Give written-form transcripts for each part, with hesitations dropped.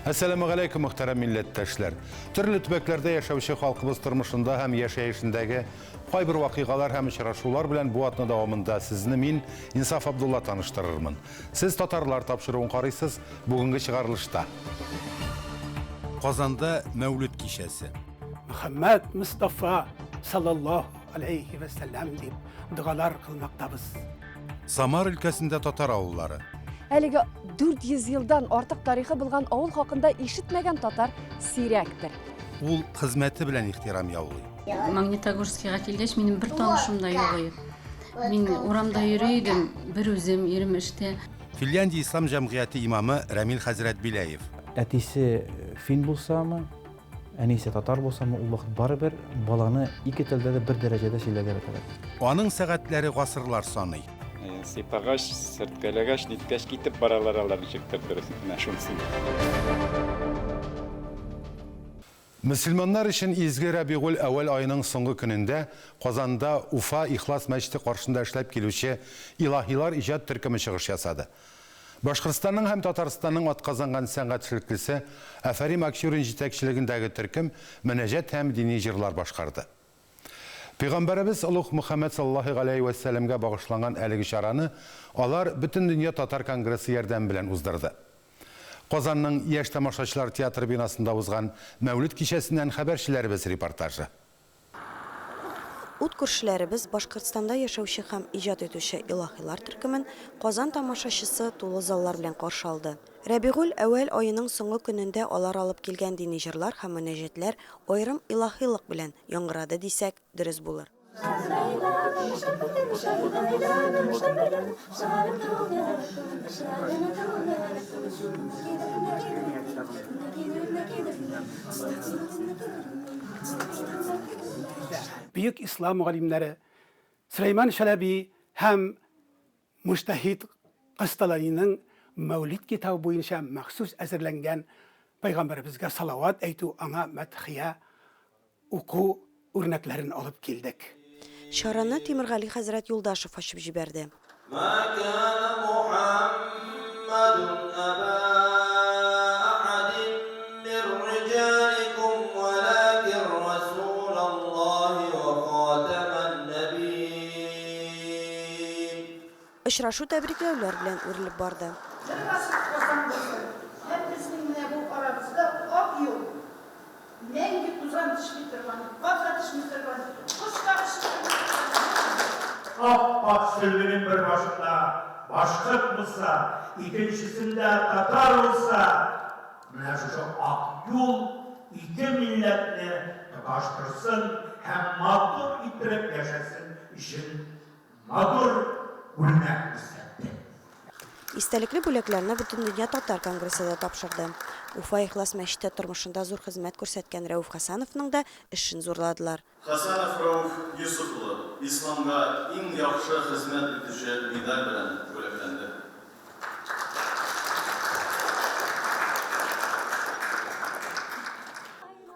Әссәламегаләйкүм, мөхтәрәм милләттәшләр! Төрле төбәкләрдә яшәүче халкыбыз тормышында һәм яшәешендәге кайбер вакыйгалар һәм очрашулар белән бу атна дәвамында сезне мин, Инсаф Абдулла таныштырырмын. Сез Татарлар тапшыруын карыйсыз, бүгенге чыгарылышта. Казанда Мәүлет кичәсе. Мөхәммәд Мостафа саллаллаһу алейһи вә сәлләм дип догалар кылмактабыз. Самар өлкәсендә татар авыллары. Әлеге 400 елдан артык тарихы булган авыл хакында ишетмәгән татар сирәктер. Ул хезмәте белән ихтирам яулый. Магнитогорскига килгәч, минем бер танышым да юк иде. Мин урамда йөри идем, бер үзем, ирем эштә. Финляндия ислам җәмгыяте имамы Рәмил хәзрәт Беляев. Әтисе фин булсамы, Әнисе татар булсамы, ул вакыт барыбер баланы ике телдә дә бер дәрәҗәдә сөйләргә өйрәтәләр. Аның сәгатьләре гасырлар саный. Сыйпагач, сөрткәләгәч, ниткәч китеп баралар алар ничектер дөрес. Менә шунысы. Мөселманнар өчен изге Рәбигуль әүвәл аеның соңгы көнендә Казанда Уфа Ихлас мәчете каршында эшләп килүче Илаһилар иҗат төркеме чыгыш ясады. Башкортстанның һәм Татарстанның атказанган сәнгать эшлеклесе Афәрим Акчурин җитәкчелегендәге төркем мөнәҗәт һәм дини җырлар башкарды. Пәйгамбәребез олуг Мөхәммәд саллаллаһи галәйһи вә сәлләмгә багышланган әлеге чараны алар Бөтендөнья татар конгрессы ярдәме белән уздырды. Казанның Яшь тамашачылар театры бинасында узган Мәүлет кичәсеннән хәбәрчеләребез репортажы. Ут күршеләребез Башкортстанда яшәүче һәм иҗат итүче Илаһилар төркемен Казан тамашачысы тулы заллар белән каршы алды. Рәбигуль әүвәл аеның соңгы көнендә алар алып килгән дини җырлар һәм мөнәҗәтләр аерым илаһилык белән яңгырады дисәк, дөрес булыр. Бөек ислам галимнәре Сөләйман Чәләби һәм Муҗтаһид Касталаниның Мәүлид китабы буенча махсус әзерләнгән пәйгамбәребезгә салават әйтү, аңа мәдхия уку үрнәкләрен алып килдек. Чараны Тимергали хәзрәт Юлдашев ачып җибәрде. Ма кана Мухаммадун аба ахадин мин риҗаликум валакин расулаллаһи ва хатаман нәбиин. Очрашу тәбрикләүләр белән үрелеп барды. Бер гасыр Казан булсын һәм безнең менә бу арабызда ак юл, мәңге тузан төшми торган, кар да төшми торган, кош та очмый торган юл булсын. Ап-ак сөлгенең бер башында башкорт булса, икенчесендә татар булса, менә шушы ак юл ике милләтне тоташтырсын һәм матур иттереп яшәсен өчен Матур үрнәк күрсәтте. Истәлекле бүләкләрне Бөтендөнья татар конгрессы да тапшырды. Уфа Ихлас мәчете тормышында зур хезмәт күрсәткән Рәүф Хәсәновның да эшен зурладылар. Хәсәнов Рәүф Йосыф улы Исламга иң яхшы хезмәт итүче медаль белән бүләкләнде.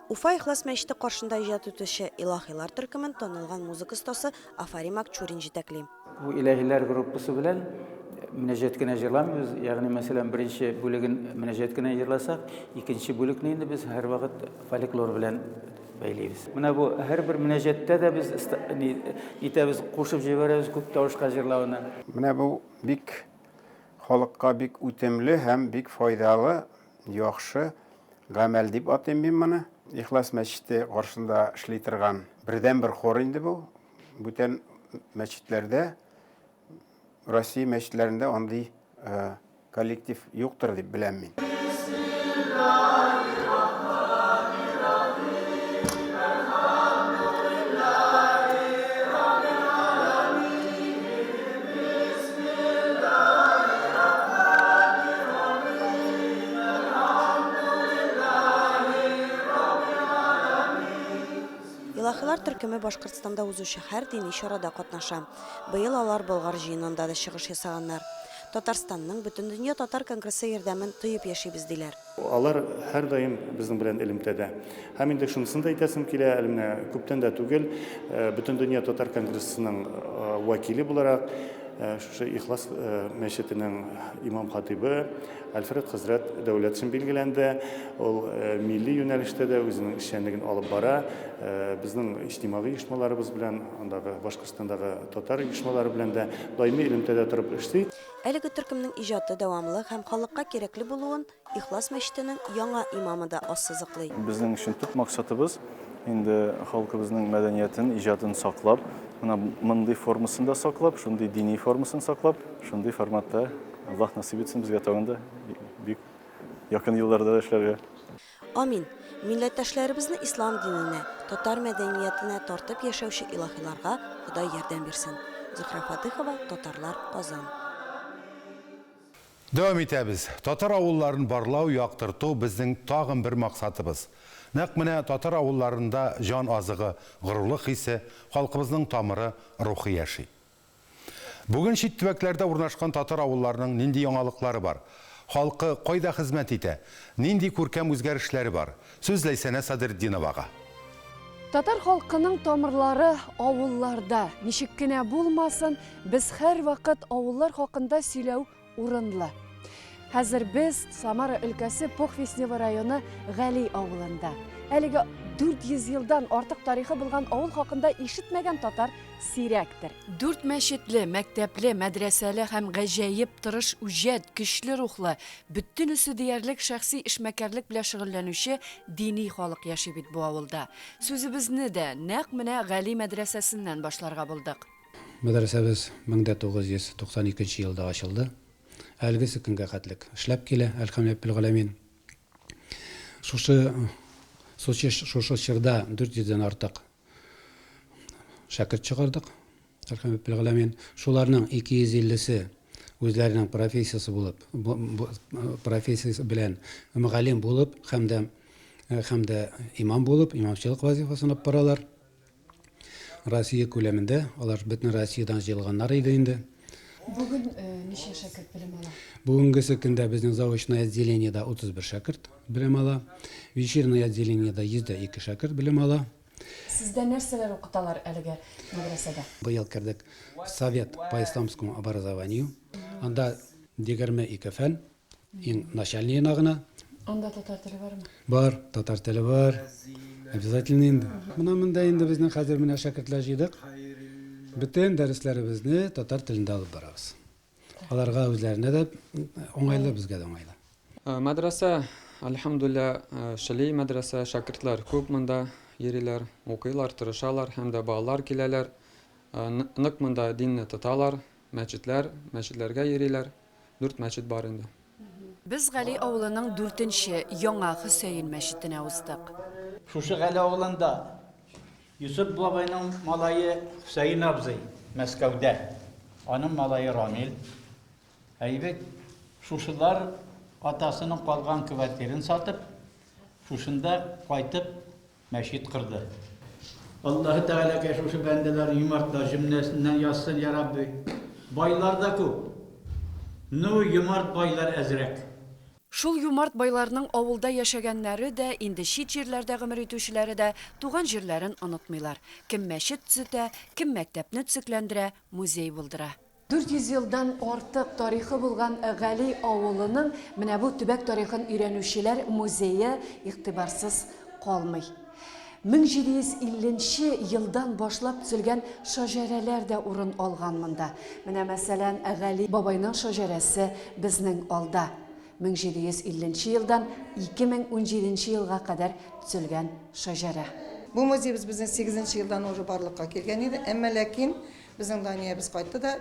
Уфа Ихлас мәчете каршында иҗат итүче Илаһилар төркемен танылган музыка остасы Афарим Акчурин җитәкли. Бу Илаһилар группасы белән мөнәҗәт кенә җырламыйбыз, ягъни мәсәлән, беренче бүлеген мөнәҗәт кенә җырласак, икенче бүлекне инде без һәрвакыт фольклор белән бәйлибез. Менә бу һәрбер мөнәҗәттә дә без итәбез, кушып җибәрәбез күп тавышка җырлауны. Менә бу бик халыкка бик үтемле һәм бик файдалы, яхшы гамәл дип атыйм мин моны. Ихлас мәчете каршында эшли торган бердәнбер хор инде бу. Бүтән мәчетләрдә, Россия мәчетләрендә андый э, коллектив юктыр дип беләм мин. Илаһилар төркеме Башкортстанда узучы һәр дини чарада катнаша. Быел алар Болгар җыенында да чыгыш ясаганнар. Татарстанның Бөтендөнья татар конгрессы ярдәмен тоеп яшибез, диләр. Алар һәрдаим безнең белән элемтәдә. Һәм инде шунысын да әйтәсем килә, әле менә күптән дә түгел, Бөтендөнья татар конгрессының вәкиле буларак, шушы Ихлас мәчетенең имам-хатыйбы Альфред хәзрәт Дәүләтшин билгеләнде. Ул милли юнәлештә дә үзенең эшчәнлеген алып бара. Безнең иҗтимагый оешмаларыбыз белән, андагы Башкортстандагы татар оешмалары белән дә даими элемтәдә торып эшли. Әлеге төркемнең иҗаты дәвамлы һәм халыкка кирәкле булуын Ихлас мәчетенең яңа имамы да ассызыклый. Безнең өчен төп максатыбыз, инде халкыбызның мәдәниятен, иҗатын саклап, менә мондый формасын да саклап, шундый дини формасын саклап, шундый форматта Аллаһ насыйп итсен безгә тагын да бик якын елларда да эшләргә. Амин. Милләттәшләребезне ислам диненә, татар мәдәниятенә тартып яшәүче илаһиларга Ходай ярдәм бирсен. Зөһрә Фатыйхова, Татарлар, Казан. Дәвам итәбез. Татар авылларын барлау, яктырту, безнең тагын бер максатыбыз. Нәкъ менә татар авылларында җан азыгы, горурлык хисе, халкыбызның тамыры, рухы яши. Бүген чит төбәкләрдә урнашкан татар авылларының нинди яңалыклары бар? Халкы кайда хезмәт итә? Нинди күркәм үзгәрешләре бар? Сүз Ләйсәнә Садретдиновага. Татар халкының тамырлары авылларда. Ничек кенә булмасын, без һәрвакыт авыллар хакында сөйләү урынлы. Хәзер без Самара өлкәсе Похвистнево районы Гали авылында. Әлеге 400 елдан артык тарихы булган авыл хакында ишетмәгән татар сирәктер. Дүрт мәчетле, мәктәпле, мәдрәсәле һәм гаҗәеп тырыш, үҗәт, көчле рухлы, бөтенесе диярлек шәхси эшмәкәрлек белән шөгыльләнүче дини халык яши бит бу авылда. Сүзебезне дә нәкъ менә Гали мәдрәсәсеннән башларга булдык. Мәдрәсәбез 1992 елда ачылды. Әлегесе көнгә хәтлек эшләп килә, әлхәмләппелгаләмин. Шушы шушы чорда 400 дән артык шәкерт чыгардык, әлхәмләппелгаләмин. Шуларның 250-се үзләренең профессиясе булып, профессиясе белән мөгаллим булып һәм дә һәм дә имам булып, имамчылык вазифасын алып баралар. Россия күләмендә, алар бөтен Россиядән җыелганнар иде инде. Бүген ничә шәкерт белем ала? Бүгенгесе көндә безнең заочное отделениедә 31 шәкерт белем ала. Вечернее отделениедә 102 шәкерт белем ала. Сездә нәрсәләр укыталар әлеге мәдрәсәдә? Быел кердек Совет по исламскому образованию. Анда 22 фән. Иң начальныена гына. Анда татар теле бармы? Бар, татар теле бар. Обязательно инде. Менә монда инде безнең хәзер менә шәкертләр җыйдык. Бөтен дәресләребезне татар телендә алып барабыз. Аларга үзләренә дә уңайлы, безгә дә уңайлы. Мәдрәсә, әлхәмдүлилләһ, эшли мәдрәсә, шәкертләр күп монда йөриләр, укыйлар, тырышалар һәм дә балалар киләләр. Нык монда динне тоталар, мәчетләр, мәчетләргә йөриләр. Дүрт мәчет бар инде. Без Гали авылының дүртенче, Яңа Хөсәен мәчетенә уздык. Шушы Гали авылында Йосыф бабайның малае Хөсәен абзый Мәскәүдә, аның малае Рамил. Әйбәт, шушылар атасының калган квартирын сатып, шушында кайтып Мәчет корды. Аллаһы Тәгаләгә шушы бәндәләрне юмартлар җөмләсеннән язсын, я Рабби. Байлар да күп. Ну, юмарт байлар әзрәк. Шул юмарт байларның авылда яшәгәннәре дә, инде чит җирләрдә гомер итүчеләре дә туган җирләрен онытмыйлар. Кем мәчет төзетә, кем мәктәпне төзекләндерә, музей булдыра. 400 елдан артык тарихы булган Гали авылының менә бу төбәк тарихын өйрәнүчеләр музее игътибарсыз калмый. 1750 нче елдан башлап төзелгән шаҗәрәләр дә урын алган монда. Менә, мәсәлән, Гали бабайның шаҗәрәсе безнең алда. 1750 нче елдан 2017 нче елга кадәр төзелгән шаҗәрә. Бу музеебыз безнең сигезенче елдан уже барлыкка килгән иде, әмма ләкин Безнең Даниябез кайтты да,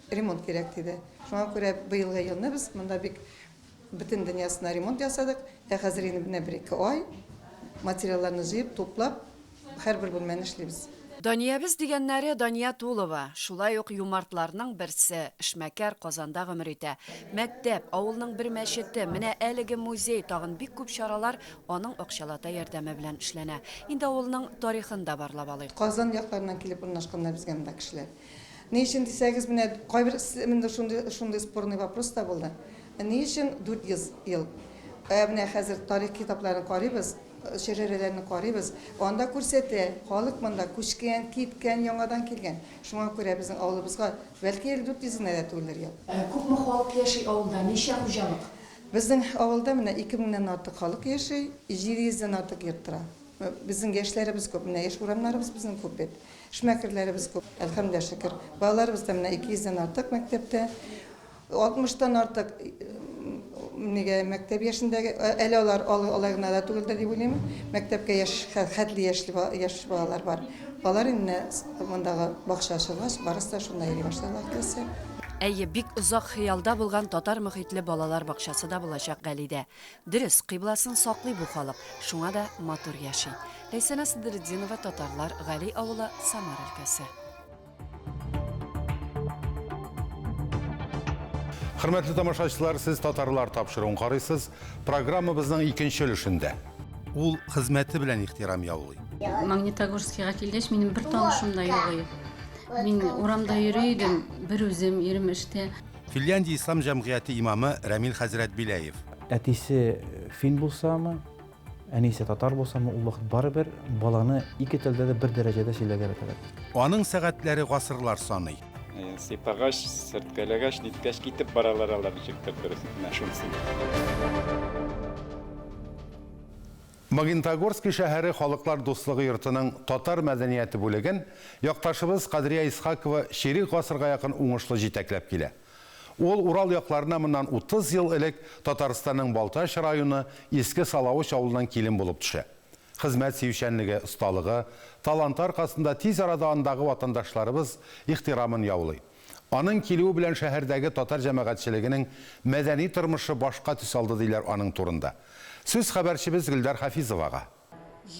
ремонт кирәк диде. Шуңа күрә быелгы елны без монда бик бөтен дөньясына ремонт ясадык. Ә хәзер инде менә бер-ике ай материалларны җыеп, туплап, һәрбер бүлмәне эшлибез. Даниябез дигәннәре Дания Тулова, шулай ук юмартларның берсе, эшмәкәр, Казанда гомер итә. Мәктәп, авылның бер мәчете, менә әлеге музей, тагын бик күп чаралар аның акчалата ярдәме белән эшләнә. Инде авылның тарихын да барлап алыйк. Казан якларыннан килеп урнашканнар безгә монда кешеләр. Ни өчен дисәгез, менә кайбер монда шундый шундый спорный вопрос та булды. Ни өчен 400 ел? Ә менә хәзер тарих китапларын карыйбыз. шәҗәрәләрне карыйбыз, анда күрсәтә, халык монда күчкән, киткән, яңадан килгән. Шуңа күрә безнең авылыбызга, бәлки, әле 400 генә дә түгелдер ел. Күпме халык яши авылда, ничә хуҗалык? Безнең авылда менә 2 меңнән артык халык яши, 700 дән артык йорт тора. Безнең яшьләребез күп, менә яшь урамнарыбыз безнең күп бит. Эшмәкәрләребез күп, әлхәмдүлилләһ, шөкер. Балаларыбыз да менә 200 дән артык мәктәптә. 60 тан артык нигә мәктәп яшендәге, әле алар алай гына да түгелдер дип уйлыйм. Мәктәпкә яшь, хәтле яшьле яшь балалар бар. Алар инде мондагы бакча ачылгач, барысы да шунда йөри башлады, ахрысы. Әйе, бик озак хыялда булган татар мохитле балалар бакчасы да булачак Галидә. Дөрес, кыйбласын саклый бу халык, шуңа да матур яши. Ләйсәнә Садретдинова, Татарлар, Гали авылы, Самара өлкәсе. Хөрмәтле тамашачылар, сез Татарлар тапшыруын карыйсыз. Программабызның икенче өлешендә. Ул хезмәте белән ихтирам яулый. Магнитогорскига килгәч, минем бер танышым да юк иде. Мин урамда йөри идем, бер үзем, ирем эштә. Финляндия ислам җәмгыяте имамы Рәмил хәзрәт Беляев. Әтисе фин булсамы, Әнисе татар булсамы, ул вакыт барыбер баланы ике телдә дә бер дәрәҗәдә сөйләргә өйрәтәләр. Аның сәгатьләре гасырлар саный. Сыйпагач, сөрткәләгәч, ниткәч китеп баралар алар ничектер дөрес. Менә шунысы. Магнитогорски шәһәре Халыклар дуслыгы йортының татар мәдәнияте бүлеген якташыбыз Кадрия Исхакова чирек гасырга якын уңышлы җитәкләп килә. Ул Урал якларына моннан 30 ел элек Татарстанның Балтач районы Иске Салавыч авылыннан килен булып төшә. Хезмәт сөючәнлеге, осталыгы, таланты аркасында тиз арада андагы ватандашларыбыз ихтирамын яулый. Аның килүе белән шәһәрдәге татар җәмәгатьчелегенең мәдәни тормышы башка төс алды диләр аның турында. Сүз хәбәрчебез Гөлдар Хафизовага.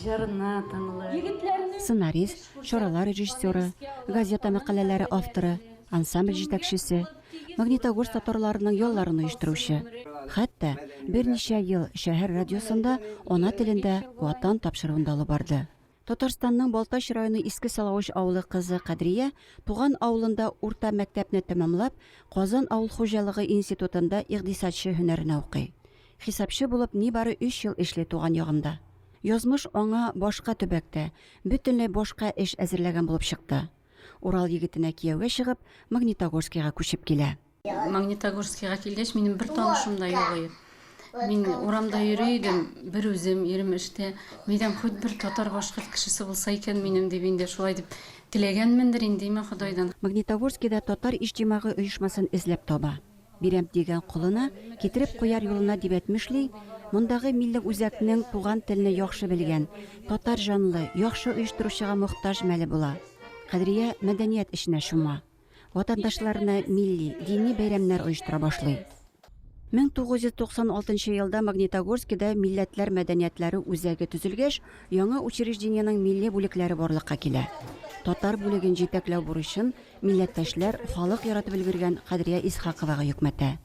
Җырны тыңлый. Сценарист, чаралар режиссеры, газета мәкаләләре авторы, ансамбль җитәкчесе, Магнитогорск татарларының ялларын оештыручы. Хәтта берничә ел шәһәр радиосында ана телендә Ватан тапшыруын да алып барды. Татарстанның Балтач районы Иске Салавыч авылы кызы Кадрия туган авылында урта мәктәпне тәмамлап, Казан авыл хуҗалыгы институтында икъдисадчы һөнәренә укый. Хисапчы булып нибары өч ел эшли туган ягында. Язмыш аңа башка төбәктә, бөтенләй башка эш әзерләгән булып чыкты. Урал егетенә кияүгә чыгып, Магнитогорскига күчеп килә. Магнитогорскига килгәч, минем бер танышым да юк иде. Мин урамда йөри идем, бер үзем, ирем эштә. Мәйдәм, хоть бер татар-башкорт кешесе булса икән минем, дип инде шулай дип теләгәнмендер инде, имә Ходайдан. Магнитогорскида татар иҗтимагый оешмасын эзләп таба. Бирәм дигән колына, китереп куяр юлына дип әйтмешли, мондагы милли үзәкнең туган телне яхшы белгән, татар җанлы, яхшы оештыручыга мохтаҗ мәле була. Кадрия мәдәният эшенә чума. Ватандашларына милли, дини бәйрәмнәр оештыра башлый. 1996 елда Магнитогорскида Милләтләр мәдәниятләре үзәге төзелгәч, яңа учреждениенең милли бүлекләре барлыкка килә. Татар бүлеген җитәкләү бурычын Милләттәшләр халык яратып өлгергән Кадрия Исхаковага йөкмәтә.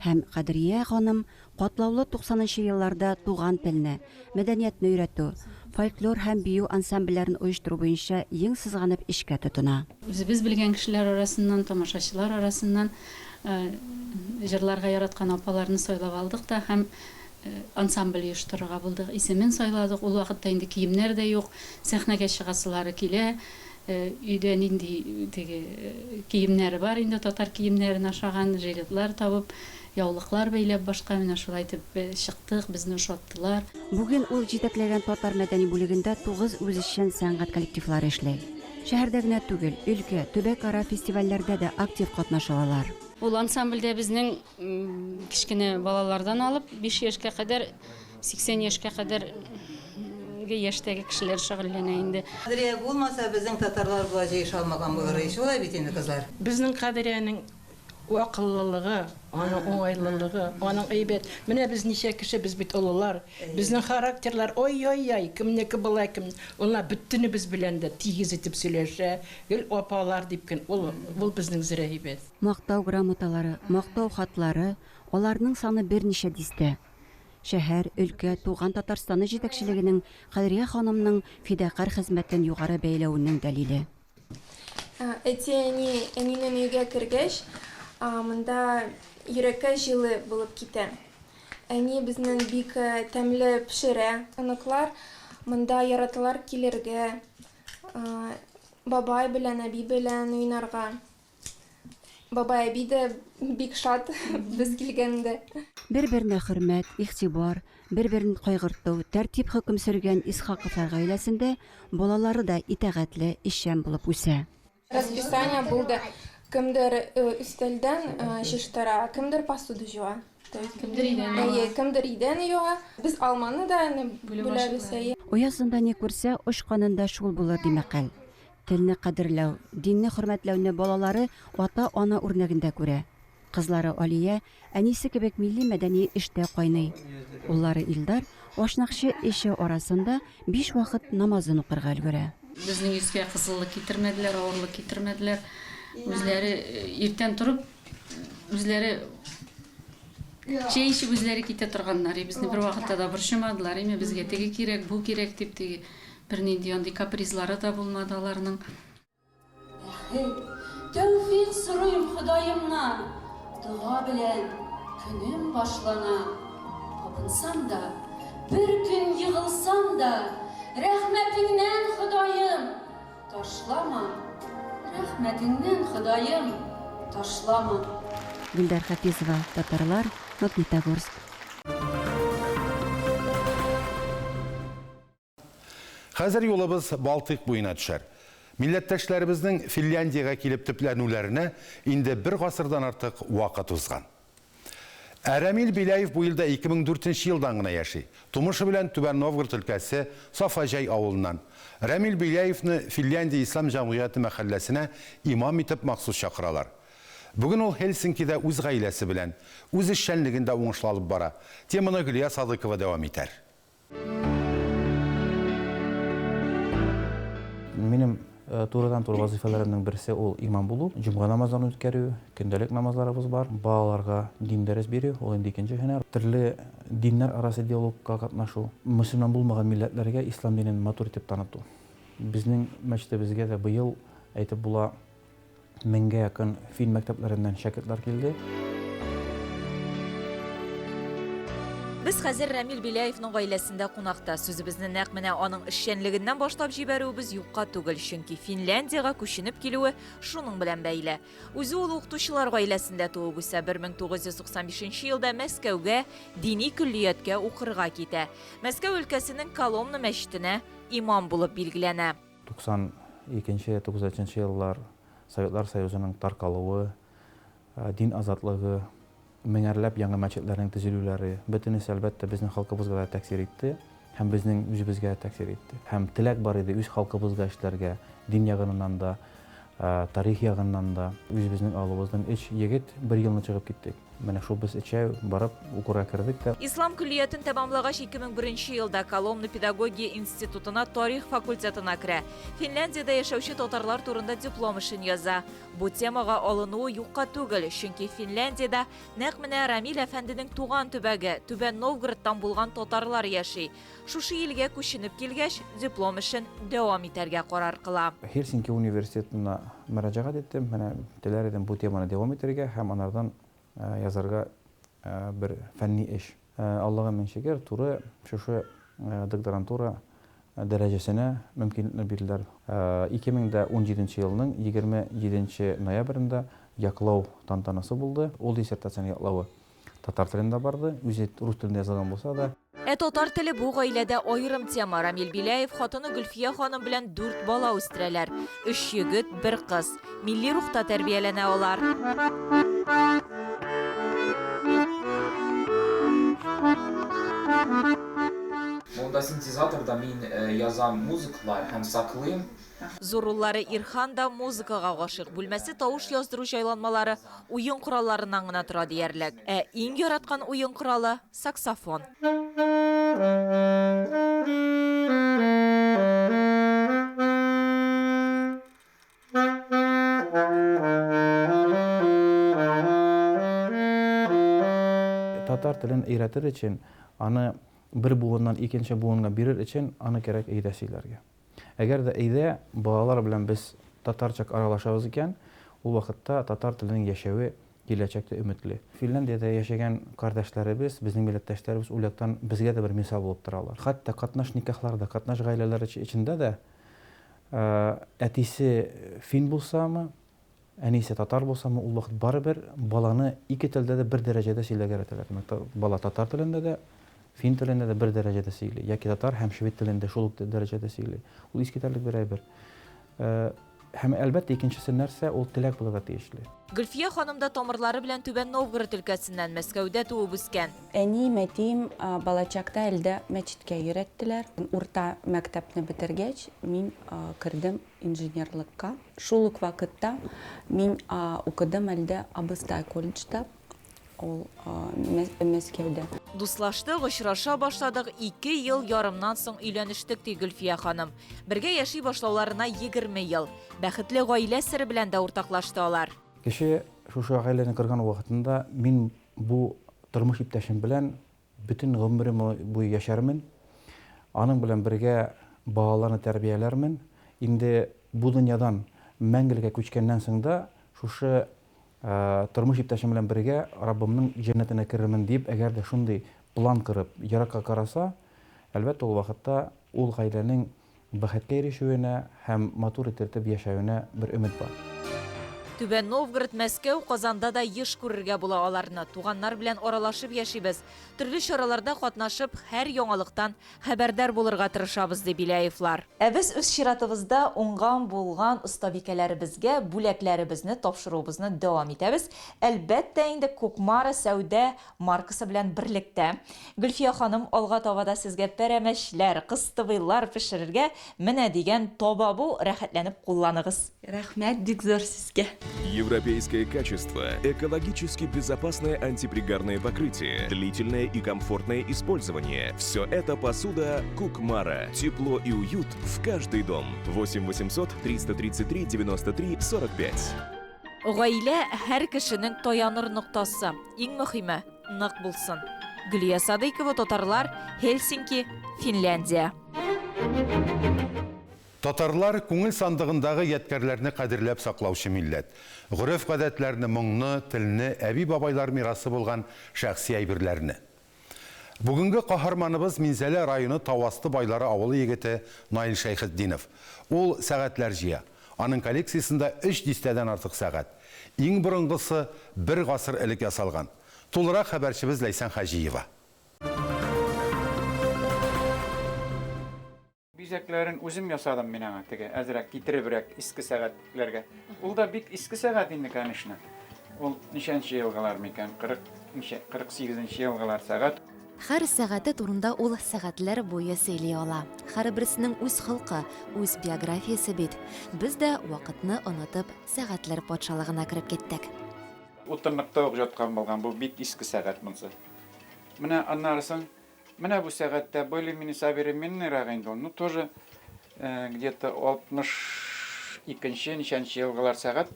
Һәм Кадрия ханым катлаулы туксанынчы елларда туган телне, мәдәниятне өйрәтү, фольклор һәм бию ансамбльләрен оештыру буенча ең сызганып эшкә тотына. Үзебез белгән кешеләр арасыннан, тамашачылар арасыннан җырларга яраткан апаларны сайлап алдык та һәм ансамбль оештырырга булдык. Исемен сайладык. Ул вакытта инде киемнәр дә юк, сәхнәгә чыгасылары килә. Өйдә нинди теге киемнәре бар инде, татар киемнәрен ашаган, жилетлар табып, яулыклар бәйләп башка, менә шулай итеп чыктык, безне ошаттылар. Бүген ул җитәкләгән татар мәдәни бүлегендә тугыз үзешчән сәнгать коллективлары эшли. Шәһәрдә генә түгел, өлкә, төбәкара фестивальләрдә дә актив катнаша алар. Ул ансамбльдә безнең Кечкенә балалардан алып, 5 яшькә кадәр, 80 яшькә кадәр яшьтәге кешеләр шөгыльләнә инде. Кадрия булмаса, безнең татарлар болай җыеша алмаган булыр ич, шулай бит инде, кызлар? Безнең Кадриянең акыллылыгы, аның уңайлылыгы, аның әйбәт. Менә без ничә кеше, без бит олылар. Безнең характерлар ой-ой-ой, кемнеке болай, кем. Ул бөтенебез белән дә тигез итеп сөйләшә, гел апалар дип кен. Ул, ул безнең зрә әйбәт. Мактау грамоталары, мактау хатлары, аларның саны берничә дистә. Шәһәр, өлкә, туган Татарстаны җитәкчелегенең Кадрия ханымның фидакарь хезмәтен югары бәяләвенең дәлиле. Әти-әни, әнинең өйгә кергәч, монда йөрәккә җылы булып китә. Әни безнең бик тәмле пешерә. Оныклар монда яраталар килергә, бабай белән, әби белән уйнарга. Бабай, әби дә бик шат без килгәндә. Бер-беренә хөрмәт, игътибар, бер-берен кайгырту, тәртип хөкем сөргән Исхаковлар гаиләсендә балалары да итагатьле, эшчән булып үсә. Расписание булды. Кемдер өстәлдән җыштыра, кемдер посуда җуа. То есть Кемдер идән юа. Әйе, кемдер идән юа. Без алманы да әнә бүләбез, әйе. Оясында ни күрсә, очканында шул булыр, ди мәкаль. Телне кадерләү, динне хөрмәтләүне балалары ата-ана үрнәгендә күрә. Кызлары Алия әнисе кебек милли-мәдәни эштә кайный. Уллары Илдар ашнакчы эше арасында биш вакыт намазын укырга өлгерә. Безнең йөзгә кызыллык китермәделәр, авырлык китермәделәр. Үзләре иртән торып, үзләре чәй эчеп үзләре китә торганнар. И безне бервакытта да борчымадылар. Име безгә теге кирәк, бу кирәк дип теге бернинди андый капризлары да булмады аларның. Бәхет, тәүфыйк сорыйм Ходаемнан, Дога белән көнем башлана. Абынсам да, бер көн егылсам да, Рәхмәтеңнән, Ходаем, ташлама. Рәхмәтеңнән, Ходаем, ташлама. Гөлдәр Хафизова, Татарлар, Магнитогорск. Хәзер юлыбыз Балтыйк буена төшәр. Милләттәшләребезнең Финляндиягә килеп төпләнүләренә инде бер гасырдан артык вакыт узган. Ә Рәмил Беляев бу илдә 2004 нче елдан гына яши. Тумышы белән Түбән Новгород өлкәсе Сафаҗай авылыннан. Рәмил Беляевны Финляндия ислам җәмгыяте мәхәлләсенә имам итеп махсус чакыралар. Бүген ул Һельсинкида үз гаиләсе белән, үз эшчәнлеген дә уңышлы алып бара. Теманы Гөлия Садыкова дәвам итәр. Минем э, турыдан-туры вазыйфаларымның берсе ул имам булу, җомга намазларын үткәрү, көндәлек намазларыбыз бар, балаларга дин дәрес бирү, ул инде икенче һөнәр. Төрле диннәр арасы диалогка катнашу, мөселман булмаган милләтләргә ислам динен матур итеп таныту. Безнең мәчетебезгә дә быел, әйтеп була, Меңгә якын фин мәктәпләреннән шәкертләр килде. Без хәзер Рәмил Беляевның гаиләсендә кунакта. Сүзебезне нәкъ менә аның эшчәнлегеннән башлап җибәрүебез юкка түгел, чөнки Финляндиягә күченеп килүе шуның белән бәйле. Үзе ул укытучылар гаиләсендә туып үсә, 1995 елда Мәскәүгә дини көллияткә укырга китә. Мәскәү өлкәсенең Коломна мәчетенә имам булып билгеләнә. 92 нче, 93 нче еллар, Советлар Союзының таркалуы, дин азатлыгы, меңәрләп яңа мәчетләрнең төзелүләре, бөтенесе, әлбәттә, безнең халкыбызга да тәэсир итте һәм безнең үзебезгә дә тәэсир итте. Һәм теләк бар иде үз халкыбызга эшләргә, дин ягыннан да, тарих ягыннан да. Үзебезнең авылыбыздан өч егет бер елны чыгып киттек. Менә шул без өчәү барып укырга кердек тә. Ислам көллиятен тәмамлагач, 2001 елда Коломна педагогия институтына тарих факультетына керә. Финляндиядә яшәүче татарлар турында диплом эшен яза. Бу темага алынуы юкка түгел, чөнки Финляндиядә нәкъ менә Рамил әфәнденең туган төбәге, Түбән Новгородтан булган татарлар яши. Шушы илгә күченеп килгәч, диплом эшен дәвам итәргә карар кыла. Һельсинки университетына мөрәҗәгать иттем, менә теләр идем бу теманы дәвам итәргә һәм анардан язарга бер фәнни эш. Аллага мең шөкер, туры шушы докторантура дәрәҗәсенә мөмкинлекне бирделәр. 2017 нче елның 27 нче ноябрендә яклау тантанасы булды. Ул диссертацияне яклавы татар телендә барды, үзе рус телендә язылган булса да. Ә татар теле бу гаиләдә аерым тема. Рамил Беляев хатыны Гөлфия ханым белән дүрт бала үстерәләр. Өч егет, бер кыз. Милли рухта тәрбияләнә алар. Монда синтезаторда мин язам музыкалар һәм саклыйм. Зур уллары Ирхан да музыкага гашыйк. Бүлмәсе тавыш яздыру җайланмалары, уен коралларыннан гына тора диярлек. Ә иң яраткан уен коралы, саксофон. Татар телен өйрәтер өчен, аны бер буыннан икенче буынга бирер өчен, аны кирәк өйдә сөйләргә. Әгәр дә өйдә балалар белән без татарчак аралашабыз икән, ул вакытта татар теленең яшәве киләчәктә өметле. Финляндиядә яшәгән кардәшләребез, безнең милләттәшләребез ул яктан безгә дә бер мисал булып торалар. Хәтта катнаш никахларда, катнаш гаиләләр эчендә дә әтисе фин булсамы, әнисе татар булсамы, ул вакыт барыбер баланы ике телдә дә бер дәрәҗәдә сөйләргә өйрәтәләр. Димәк, бала татар телендә дә, фин телендә дә бер дәрәҗәдә сөйли, яки татар һәм швед телендә шул ук дәрәҗәдә сөйли. Ул искитәрлек бер әйбер. Һәм, әлбәттә, икенчесе нәрсә, ул теләк булырга тиешле. Гөлфия ханым да тамырлары белән Түбән Новгород өлкәсеннән, Мәскәүдә туып үскән. Әнием, әтием балачакта әлдә мәчеткә йөрәттеләр. Урта мәктәпне бетергәч, мин кердем инженерлыкка. Шул ук вакытта мин укыдым әлдә абыстай колледжда. Ул Мәскәүдә. Дуслаштык, очраша башладык, ике ел ярымнан соң өйләнештек, ди Гөлфия ханым. Бергә яши башлауларына 20 ел. Бәхетле гаилә сере белән дә уртаклашты алар. Кеше шушы гаиләне корган вакытында мин бу тормыш иптәшем белән бөтен гомерем буе яшәрмен, аның белән бергә балаларны тәрбияләрмен, инде бу дөньядан мәңгелеккә күчкәннән соң да шушы Тормыш иптәшем белән бергә Раббымның җәннәтенә керермен дип, әгәр дә шундый план корып, еракка караса, әлбәттә, ул вакытта ул гаиләнең бәхеткә ирешүенә һәм матур итертеп яшәвенә бер өмет бар. Түбән Новгород, Мәскәү, Казанда да еш күрергә була аларны. Туганнар белән аралашып яшибез. Төрле чараларда катнашып, һәр яңалыктан Хәбәрдар булырга тырышабыз, ди Беляевлар. Ә без үз чиратыбызда уңган-булган остабикәләребезгә бүләкләребезне тапшыруыбызны дәвам итәбез. Әлбәттә инде, Кукмара сәүдә маркасы белән берлектә. Гөлфия ханым, алга таба да сезгә пәрәмәчләр, кыстыбыйлар пешерергә менә дигән таба бу, рәхәтләнеп кулланыгыз. Рәхмәт бик зур сезгә. Европейское качество, экологически безопасное антипригарное покрытие, длительное и комфортное использование. Все это посуда Кукмара. Тепло и уют в каждый дом. 8 800 333 93 45. Гаилә һәр кешенең таяныр ноктасы. Иң мөхиме, нык булсын. Гөлия Садыйкова, Татарлар, Хельсинки, Финляндия. Татарлар, күңел сандыгындагы ядкәрләрне кадерләп саклаучы милләт. Гореф-гадәтләрне, моңны, телне, әби-бабайлар мирасы булган шәхси әйберләрне. Бүгенге каһарманыбыз Минзәлә районы Тауасты Байлары авылы егете Наил Шәйхетдинов. Ул сәгатьләр җыя. Аның коллекциясендә өч дистәдән артык сәгать. Иң борынгысы бер гасыр элек ясалган. Тулырак хәбәрчебез Ләйсән Хаҗиева. Бизәкләрен үзем ясадым мин аңа, теге әзрәк китеребрәк иске сәгатьләргә. Ул да бик иске сәгать инде, конечно. Ул ничәнче елгылар микән? 40 ничә, 48 нче елгылар сәгать. Һәр сәгате турында ул сәгатьләр буе сөйли ала. Һәрберсенең үз холкы, үз биографиясе бит. Без дә вакытны онытып, сәгатьләр патшалыгына кереп киттек. Утынлыкта ук жаткан булган бу бик иске сәгать монсы. Менә аннары соң Менә бу сәгатьтә более-менее современныйрак инде ул. Ну, тоже э, где-то 62 ничәнче елгылар сәгать.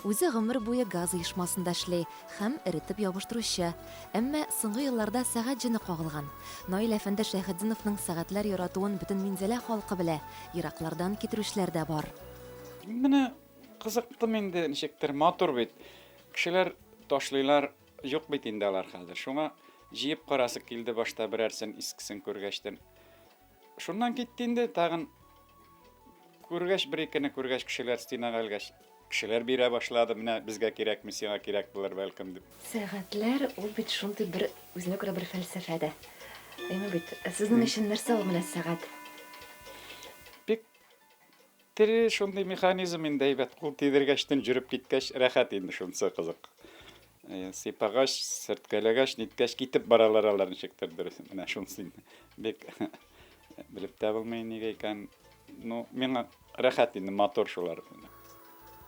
Үзе гомер буе газ оешмасында эшли һәм эретеп ябыштыручы. Әмма соңгы елларда сәгать җене кагылган. Наил әфәнде Шәйхетдиновның сәгатьләр яратуын бөтен Минзәлә халкы белә, ераклардан китерүчеләр дә бар. Менә кызыктым инде, ничектер, матур бит. Кешеләр ташлыйлар, Юк бит инде алар хәзер. Шуңа җыеп карасы килде башта берәрсен искесен күргәчтен. Шуннан китте инде тагын күргәч бер-икене күргәч кешеләр стенага элгәч, кешеләр бирә башлады, менә безгә кирәкми, сиңа кирәк булыр бәлкем дип. Сәгатьләр ул бит шундый бер үзенә күрә бер фәлсәфә дә. Әйме бит. Сезнең өчен нәрсә ул менә сәгать? Бик Тере шундый механизм инде әйбәт, кул тидергәчтен җөреп киткәч рәхәт инде шунысы кызык. Сыйпагач, сөрткәләгәч, ниткәч китеп баралар алар ничектер дөрес. Менә шунысы инде. Бик белеп тә булмый нигә икән. Ну, миңа рәхәт инде, матур шулар.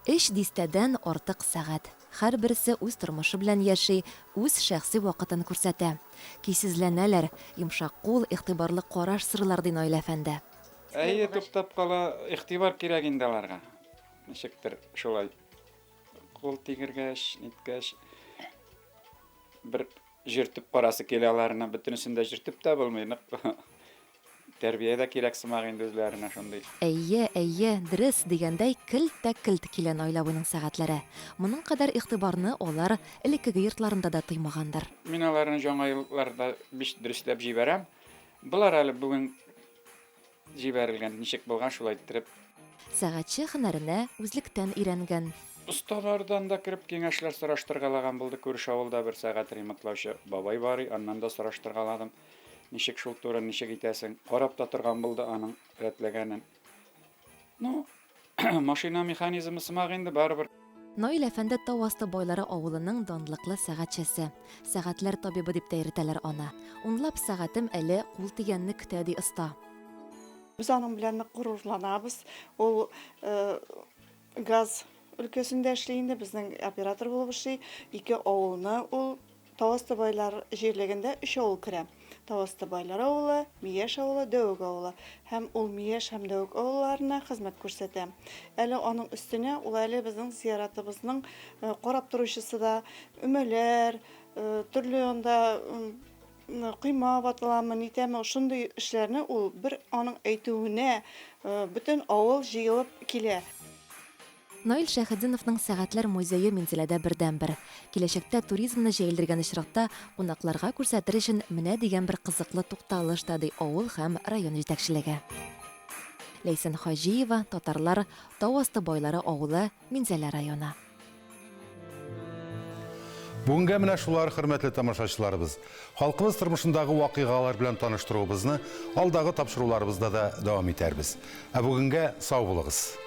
Өч дистәдән артык сәгать. Һәрберсе үз тормышы белән яши, үз шәхси вакытын күрсәтә. Көйсезләнәләр, йомшак кул, игътибарлы караш сорыйлар, ди Наил әфәнде. Әйе, туктап кала, игътибар кирәк инде аларга. Ничектер шулай кул тигергәч, ниткәч, бер җөртеп карасы килә аларны, бөтенесен дә җөртеп тә булмый, нык Тәрбия дә кирәк сымак инде үзләренә шундый. Әйе, әйе, дөрес, дигәндәй, келт тә келт килә Наил абыйның сәгатьләре. Моның кадәр игътибарны алар элеккеге йортларында да тоймагандыр. Мин аларны җаңа елларда биш дөресләп җибәрәм. Болар әле бүген җибәрелгән, ничек булган, шулай иттереп. Сәгатьче һөнәренә үзлектән өйрәнгән. Осталардан да кереп киңәшләр сораштыргалаган булды. Күрше авылда бер сәгать ремонтлаучы бабай бар, аннан да сораштыргаладым. Ничек шул туры, ничек итәсең? Карап та торган булды аның рәтләгәнен. Ну, машина механизмы сымак инде барыбер. Наил әфәнде Тау асты байлары авылының данлыклы сәгатьчесе. Сәгатьләр табибы дип тә йөртәләр аны. Унлап сәгатем әле кул тигәнне көтә, ди оста. Без аның белән нык горурланабыз. Ул газ өлкәсендә эшли инде, безнең оператор булып эшли. Ике авылны ул Тауасты байлар җирлегендә өч авыл керә. Тауасты байлар авылы, Мияш авылы, Дәвек авылы. Һәм ул Мияш һәм Дәвек авылларына хезмәт күрсәтә. Әле аның өстенә ул әле безнең зияратыбызның карап торучысы да, өмәләр, төрле анда койма ватыламы, нитәме, шундый эшләрне ул бер аның әйтүенә бөтен авыл җыелып килә. Наил Шәйхетдиновның Сәгатьләр музее Минзәләдә бердәнбер. Киләчәктә туризмны җәелдергән очракта, кунакларга күрсәтер өчен менә дигән бер кызыклы тукталыш та, ди авыл һәм район җитәкчелеге. Ләйсән Хаҗиева, Татарлар, Тау асты байлары авылы, Минзәлә районы. Бүгенгә менә шулар, хөрмәтле тамашачыларыбыз. Халкыбыз тормышындагы вакыйгалар белән таныштыруыбызны алдагы тапшыруларыбызда да дәвам итәрбез. Ә бүгенгә сау булыгыз!